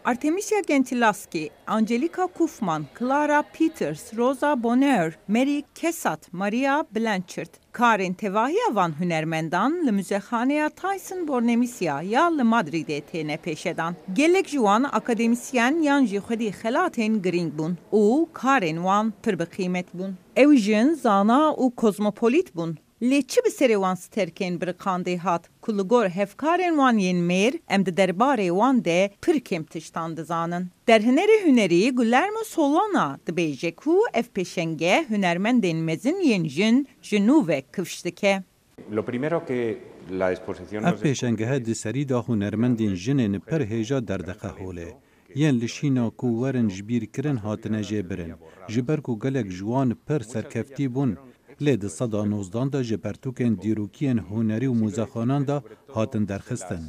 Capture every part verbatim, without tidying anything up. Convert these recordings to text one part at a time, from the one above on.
Artemisia Gentileschi, Angelika Kaufmann, Clara Peters, Rosa Bonheur, Mary Cassatt, Maria Blanchard. Karên tevahiya van hunermendan li Muzexaneya Thyssen-Bornemisza ya li Madrîdê têne pêşedan. Gelek ji wan akademîsyen yan jî xwedî xelatên girîng bûn û karên wan pir bi qîmet bûn. Ew jin zana û kozmopolît bûn. Lê çi bi serê wan sterkên biriqandê hat, ku li gor hevkarên wan yên mêr em di derbarê wan de pir kêm tiştan dizanin? Derhinerê hunerî Guillermo Solana dibêje ku ev pêşenge hunermendên mezin yên jin ji nû ve kifş dike. Lo primero que la exposición Ev nos pêşengehe di serî de hunermendên jinên pir hêja derdixe holê. Yên li Şîna ku werin ji bîr kirin hatine jêbirin. Ji ber ku gelek ji wan pir serkeftî bûn, lê di seda nozdan de ji pertûkên dîrokiyên hunerî û muzexanan de hatin derxistin.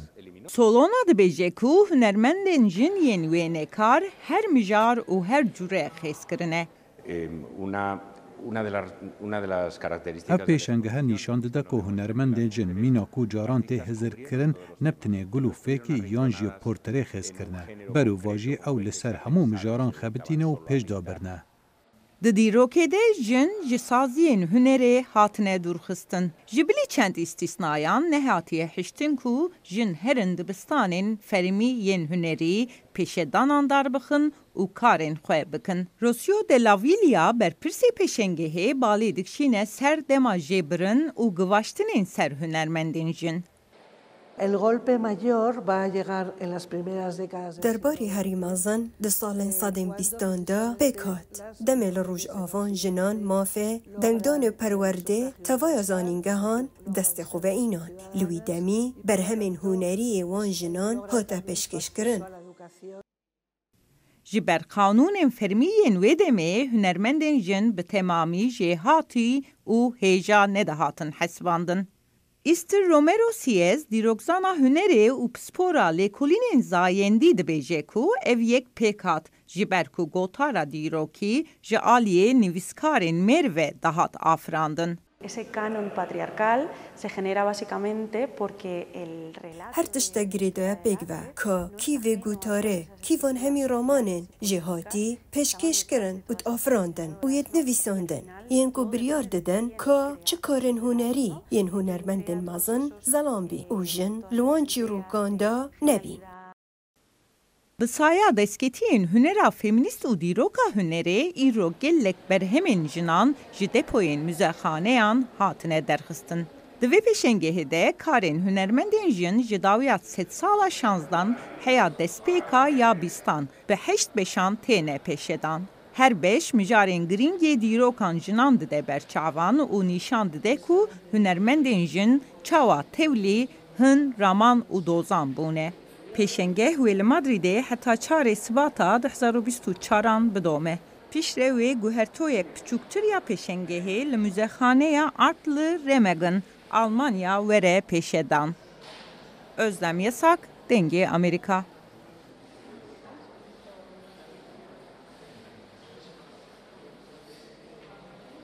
Solana dibêje ku hunermendên jin yên wênekar her mijar û her cure xêz kirine. Em, una, una de las, una de las características Ev pêşengehe nîşan dide ku hunermendên jin mîna ku caran tê hizirkirin, ne bi tenê gul û fêkî yan jî porterê xêz kirine. Berovajî ew li ser hemû mijaran xebitîne û pêş de birine. Di dîrokê de jin ji saziyên hunerê hatine dûrxistin. Ji bilî çend îstîsnayan nehatiye hiştin ku jin herin dibistanên fermî yên hunerî pêşedanan darbixin û karên xwe bikin. Rocío de la Villa, berpirsê pêşengehê, balê dikişîne ser dema jêbirin û givaştinên ser hunermendên jin. El golpe mayor va a llegar en las primeras décadas del Derbarê herî mezin di salên sedên bîstan de pêk hat. Demê li Rojavan jinan mafê dengdanê perwerdê, tevaya zanîngehan destê xwe ve înan. Li wî demî berhemên hunerî yê wan jinan hate pêşkêşkirin. Ji ber qanûnên fermî yên wê demê hunermendên jin bi temamî jêhatî û hêja nedihatin hesibandin. Esther Romero Sies, dîrokzana hunerê û pispora lêkolînên zayendî dibêje ku ev yek pêk hat, ji ber ku gotara dîrokî ji aliyê nivîskarên mêr ve dihat afirandin. Ese canon patriarcal se genera básicamente porque el relato Her tiştek girêdaye pêk ve, ka kî vê gotarê, kî van hemî romanên jêhatî pêşkêş kirin û diafirandin û yê dinivîsandin, yên ku biryar didin ka çi karên hunerî yên hunermendên mezin zelam bî û jin li wan çîrokan de nebîn. Bi saya destketiyên hunera femînîst û dîroka hunerê, îro gelek berhemên jinan ji depoyên muzexaneyan hatine derxistin. Di vê pêşengehê de karên hunermendên jin ji dawiya sedsala şazdan heya destpêka ya bîstan bi heşt beşan têne pêşedan. Her beş mijarên girîng yê dîrokan jinan dide ber çavan û nîşan dide ku hunermendên jin çawa tevlî, hin, raman û dozan bûne. Pêşengeh wê li Madrîdê heta çarê Sibata du hezar û bîst û çaran bidome. Piştre wê guhertoyek piçûktir ya pêşengehê li Muzexaneya Art li Remagen, Almanya were pêşedan. Özlem Yasak, Dengê Amerîka.